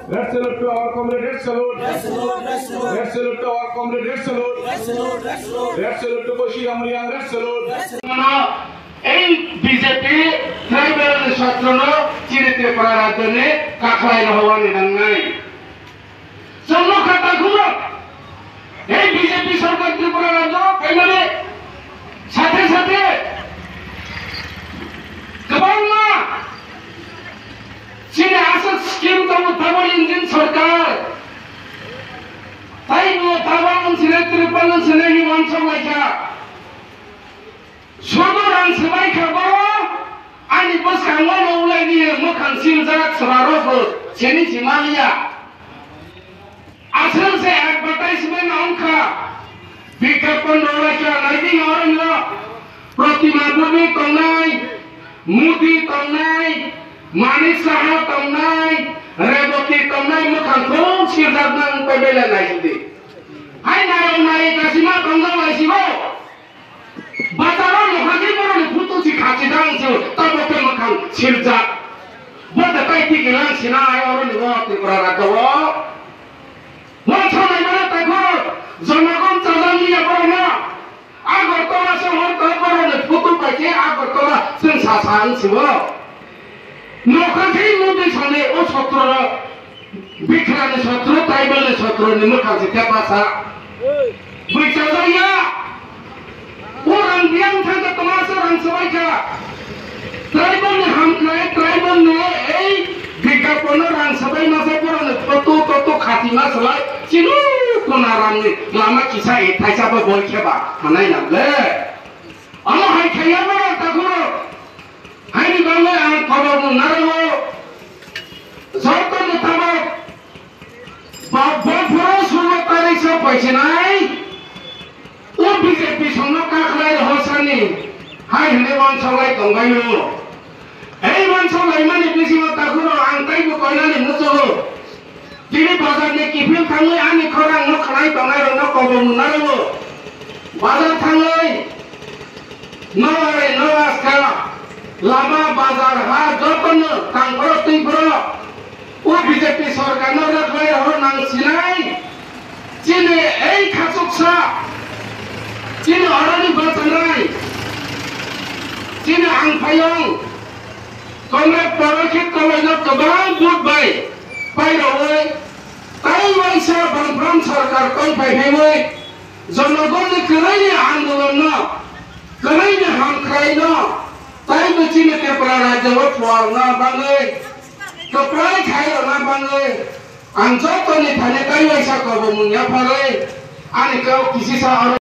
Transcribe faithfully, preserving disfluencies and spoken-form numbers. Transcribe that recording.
Red salute to our comrade, red salute. Red salute, red salute. Red salute to our comrade, red salute. Red salute, red salute. Red salute to Koshi Amriang, red salute. Red salute. Ei B J P tribal chhatrono chini Tripura rajyoni kakhlai rohorwani nangnai. Chwng nukha takhuk rok, ei B J P sarkar Tripura rajyo phaimani sathe sathe kwbangma chini aswk scheme tongo, double engine sarkar. Tei bo double wngsinai, triple wngsinai hinwi uansuk laikha. Sudu rang swbai kha bo, ani bwskango no ulaini mwkhang siljak swrarok bo sini si maliya. Aswk se advertisement wngkha, bigyapon rwlaikha, naidi orono Protima Bhumi tongnai, Modi tongnai, Manik Saha tongnai, Revati tongnai, mwkhang thung siljak nang pai belai naisidi. Hai narok nai kasima tongjak laisibo. Bazaro nokha khe borokni photo si khachi dang se, tamo khe mwkhang siljak. Bo de tai tiki lang sina ai oro ni bo Tripura rajyo o. Bo chonai mano tai kho, jonogon chajang liya borokno. Agartala sohor to borokni photo pai khe Agartala chwng sa sa ang sibo. Nokha khe mudi sani o sotro, bikrani sotro, tribalni sotro ni mwkhang se tepa sa. Bui chajak ya. O rang biyang thang kha toma se rang swbai kha. Tribalni hamkrai, tribalni ei bigyapono rang swbai masa borokni photo toto khati ma swlai. Chini kona rangni lama kisa e thaisa bo boi khe ba hanai nang le. Omo hai khaiya borok takhuk rok. Haini bagwi ang khobor mung narwgo. Joto mwthangbo ba-, bophoro sulo tarik sa paisinai. O B J P songno kakhlai rohosani hai hwnwi uansuk lai tongbaino. Ei uansuk laimani bisingo takhuk rok ang teibo koinani muchungo. Tini bazar ni kiphil thangwi ani khorang no khnai tongnai rok no kobong nunai rwo. Bazar thangwi no ai no aska lama bazar ha jotono tangphoro twiphoro o B J P sorkar no rwkhlai rohor nang sinai. Chini ei khachuksa chini oroni bachanai chini ang phayong Comrade Parokshit Koloi no kwbang vote bai pairogwi tei waisa Bamfront sorkar tong phaiphaiwi jonogonni kwrwini andolonno, kwrwini hamkraino tei bo chini Tripura rajyo o phuarna bagwi, kwplai khairokna bagwi ang jotoni thani tei waisa kobomung yapharwi ani kok kisisa oro